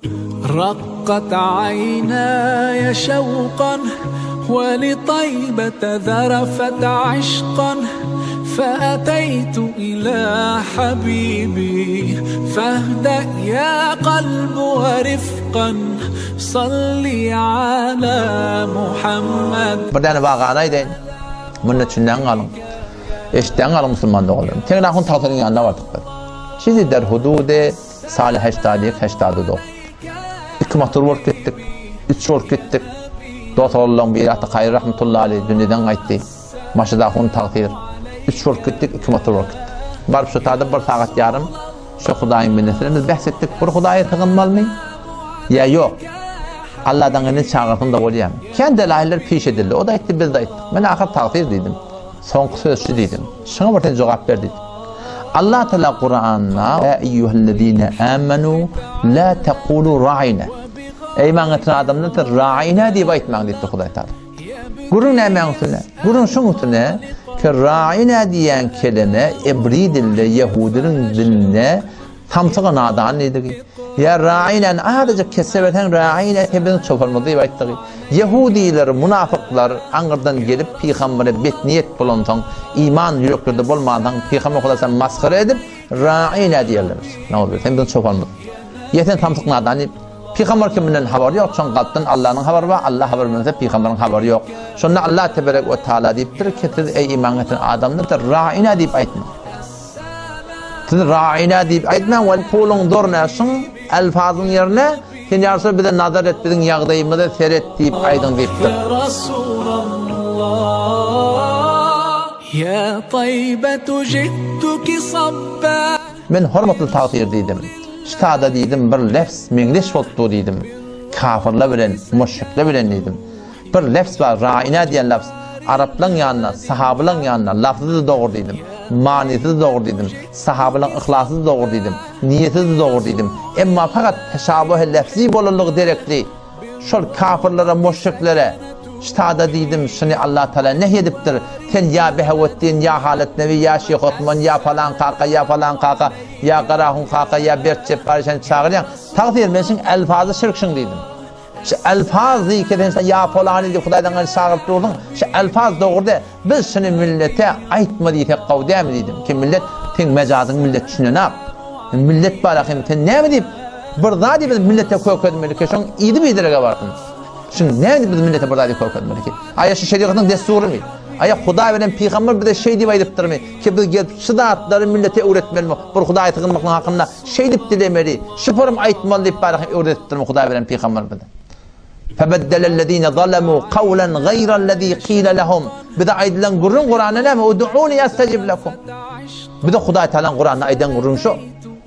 Rakkat aýnaýa şewkan we li taýbete zarafet yşkan feateýtu ila habibi fehde ýa kalbu we rifkan salli ala Muhammed. Bir däne wakany aýdaýyn. Munda çünden galyň. Eşitden galyň musulman doganlarym. Teňňe ahun tagtaryň ýanyna bardyk biz. Çizi der hududy Saly heşdady ýek, heşdady do. Iki motor bolup gitdik. Üç bolup gitdik. Dos oglanlaryň biri Ata Kaýry rahmetullahi aleý dünýeden gaýtdy. Maşada ahun tagsyr. Üç bolup gitdik, iki motor bolup gitdik. Baryp şo taýda bir sagat ýarym şo Hudaýyň bendesine biz bäs etdik. Bir Hudaýa sygynmalymy ýa ýok? Alladan indi çagyrsaň-da bolýarmy? Kän delaýyller piş edildi. O-da aýtdy, biz-de aýtdyk. Men ahyr tagsyr diýdim. Soňky söz şu diýdim. Şuňa bir sen jogap ber diýdim. Allah Teala Kuranda Ya eyyühellezine amenu la tekulu ra'ina. Eý iman getiren adamlar siz ra'ina diýip aýtmaň diýipdir Hudaý Teala. Gürrüň nämäň üstüne? Gürrüň şuň üstüne ki ra'ina diýen kelime ebri dilde ýehudiniň dilinde Samsyga nadan diýdigi. Ýa raýnäni azajyk kesse berseň raýnä sen biziň çopanymyz diýip aýtdygy. Ýehudiler, munafyklar aňyrdan gelip pygambere bet niýet bolansoň, iman ýüreklerde bolmansoň pygamber Hudaýa masgara edip raýnä diýerlermiş. Nauzubilla sen biziň çopanymyz. Ýa sen samsyk nadan diýip. Pygamber kiminden habary ýok, şoň kalpdan Allanyň habary bar, Alla habar bermese pygamberiň habary ýok. Şonda Allah teberek we taala diýipdir ki siz eý iman getiren adamlar raýnä diýip aýtmaň. Siz raina diýip aýtmaň, wal puluň zoruna şuň elfazyň ýerine sen ýa Resul bize nazar et, biziň ýagdaýymyza seret diýip aýdyň diýipdir. Men hormatly tagsyr diýdim. Ştada diýdim bir lefz meňzeş bolup dur diýdim. Kafyrlar bilen, müşrikler bilen diýdim. Bir lefz bar, raina diýen lafz. Araplaň ýanynda, sahabalaň ýanynda lafzy-da dogry diýdim, manysy-da dogry diýdim, sahabalaň yhlasy-da dogry diýdim, niýeti-de dogry diýdim. Emma fakat teşabuhy lefzi bolanlygy derekli, şol kafyrlara, müşriklere, ştada diýdim, şuny Allah Tagala nehy edipdir, sen ýa Behewetdin, ýa Halyt Nebi, ýa Şyh Osman, ýa falan kaka, ýa falan kaka, ýa Garahun kaka, ýa Bert Jepbary sen çagyrýaň, tagsyr men şuň elfazy şirk şuň diýdim. Şu elfaz diýip sen şa ýa polany diýip Hudaýdan gaýry çagyryp durdyň. Şu elfaz dogry däl. Biz şuny millete aýtma diýsek gowy dälmi diýdim. Ki millet seň mejazyňy millet düşünenak. Millet bar ahym sen näme diýip bir zat diýip biz millete kökezmeli ki şoň yzy biderege barsyn. Şuny näme diýip biz millete bir zat diýip kökezmeli ki. Aýa şu şerigatyň dessurymy? Aýa Hudaý bilen pygamber bize şeý diýip aýdypdyrmy ki biz gelip şu zatlary millete öwretmelimi? Bir Hudaýa sygynmaklygyň hakynda Şeýdip dilemeli, şu purum aýtmaly diýip bary hem öwredipdirmi Hudaý bilen pygamber bize. Febeddelellezine zalemu kawlen gaýrellezî kile lehum. Bize aýdylan gürrüň Kuranda näme? Ud'uni estejib lekum. Bize Hudaý Taalaň Kuranda aýdan gürrüň şu.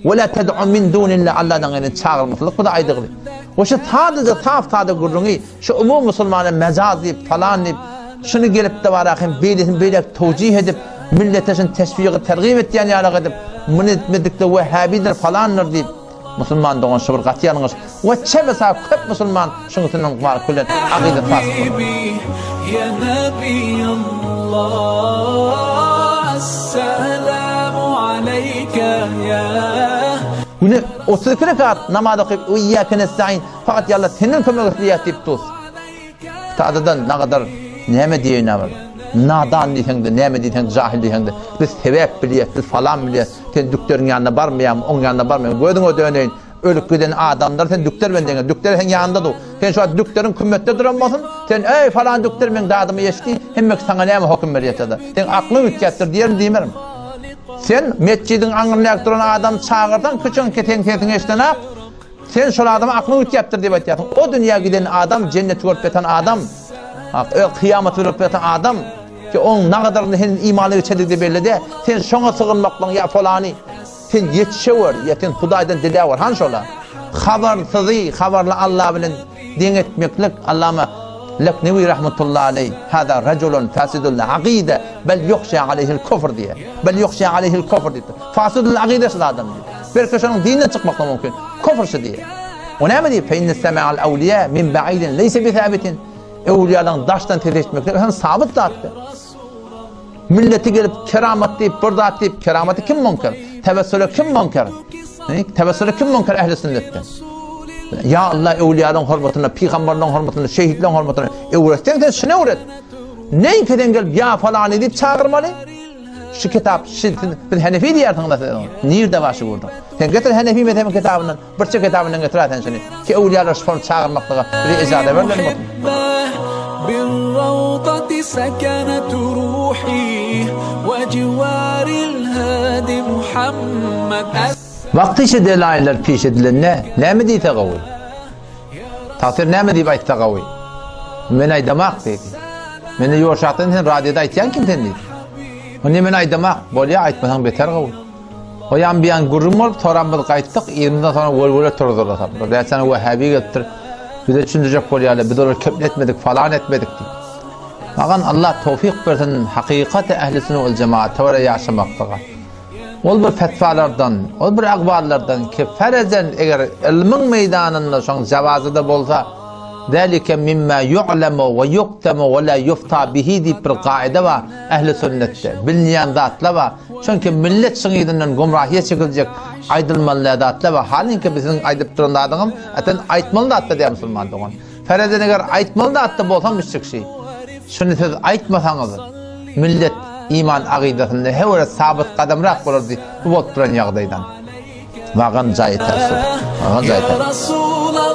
Ve la ted'u min dunillah Allahdan gaýry çagyrmaklyk bize aýdygly. We şu sadaja saf sada gürrüňi şu umum musulmana mejaz diýip falan diýip şuny gelip-de bara hem beýlesini beýläk towjih edip Millete şuny teşwigy tergip etýän ýalyk edip, muny etmedikde wehhabidir falandyr diýip, musulman dogan şu bir gaty ýalňyş we çe-besa köp musulman şuň üstünden bar külen agyzy fasyk bolar. Güne 32 rekat namaz okyp, Iyyake nesta'in, fakat ýa Allah senden kömek isleýäs diýip dur. Sadadan nagadar näme diýeýin agyr. Nadan diýseň-de, näme diýseň, jahil diýseň-de, biz sebäp bilýäs, biz falan bilýäs. Sen dükderiň ýanyna barmaýaňmy, oň ýanyna barmaýaňmy? Gözüňe döneýin, ölüp giden adamlar sen dükder bilen deňe, dükder seň ýanyňda dur. Sen şu wagt dükderiň kümmetde duran bolsun, sen, Eý, falan dükder meň dadymy eşitdi, hemmeki saňa näme hokum berýär-de? Seň aklyň üýtgäpdir diýerin, diýmerin. Sen metjidiň aňryndaky duran adamy çagyrsaň, küçüň seň sesiňi eşidenak, Sen şol adama aklyň üýtgäpdir diýip aýtýarsyň. O dünýä giden adam, jenneti görüp ýatan adam, öz kyýamaty görüp ýatan adam ki oň nagadarynda heniz imana geçendigi belli däl. Sen şoňa sygynmaklygyň ýa polany sen ýetişewer, ýa sen Hudaýdan diläwer. Hany şola? Habarsyzy habarly Alla bilen deň etmeklik Allama Leknewi rahmetullahi aleý, Hada rajulun fasidul agyda bel ýuhşa aleýhil kufr diýýär. Bel ýuhşa aleýhil kufr diýipdir. Fasidul agyda şul adam diýip. Belki şonuň dinden çykmaklygy mümkin. Kufr şu diýýär. O näme diýip? Fe inne sema'al awliya min ba'idin leýse bi sabitin. Öwliýalaryň daşdan ses eşitmekleri hem sabyt zatdyr. Milleti gelip keramat diýip, bir zat diýip, keramaty kim münker? Tewessüle kim münker? Tewessüle kim münker ehli sünnetden? Ýa Allah öwliýalaryň hormatyna, pygamberleriň hormatyna, şehitleriň hormatyna öwretseň sen şuny öwret. Neýki sen gelip ýa falany diýip çagyrmaly? Şu kitap, şu biz Hanefi diýýärsiň sen. Nirde bar şu gurda? Sen getir Hanefi mezhebiň kitabyndan, birçe kitabyndan getir sen şuny. Ki öwliýalar şu çagyrmaklyga bize ijaza berlen bolsun. بالروضة سكنت روحي وجوار الهادي محمد Wagty şu delaýyller piş edilende näme diýse gowy? Tagsyr näme diýip aýtsa gowy? Men aýdamak diýdi. Meni ýoşakdan sen radioda aýtýan kim sen diýdi. Onda men aýdamak, bolýa aýtmasaň beter gowy. O ýan bir ýan gürrüň bolup, soram biz gaýtdyk, yzymyzdan soňra welwele turdular. Bir näçe wahhabi gelipdir. Bize düşündirjek bolýarlar, biz olary kepletmedik, falan etmedik diýip. Magan Allah towfik bersin, hakykaty ähli sünnet wal jemaata görä ýaşamaklyga. Ol bir fetwalardan, ol bir agballardan ki ferezen eger ylmyň meýdanynda şoň jawazy-da bolsa, Zalike mimma yu'lemu we yuktemu we la yufta bihi diýip bir kaida bar ähli sünnetde. Bilinýän zatlar bar. Çünki millet şuň yzyndan gumrahyýa çekiljek aýdylmaly däl zatlar bar. Halyňki biziň aýdyp duran zadyňam aten aýtmaly zatlar diýýär musulman dogan. Ferezen eger aýtmaly zatda bolsa müşrik şi. Şuny siz aýtmasaňyz millet iman agydasynda hewre sabyt gadamrak bolardy bu bolup duran ýagdaýdan. Wagan jaýy täsir. Wagan jaýy täsir.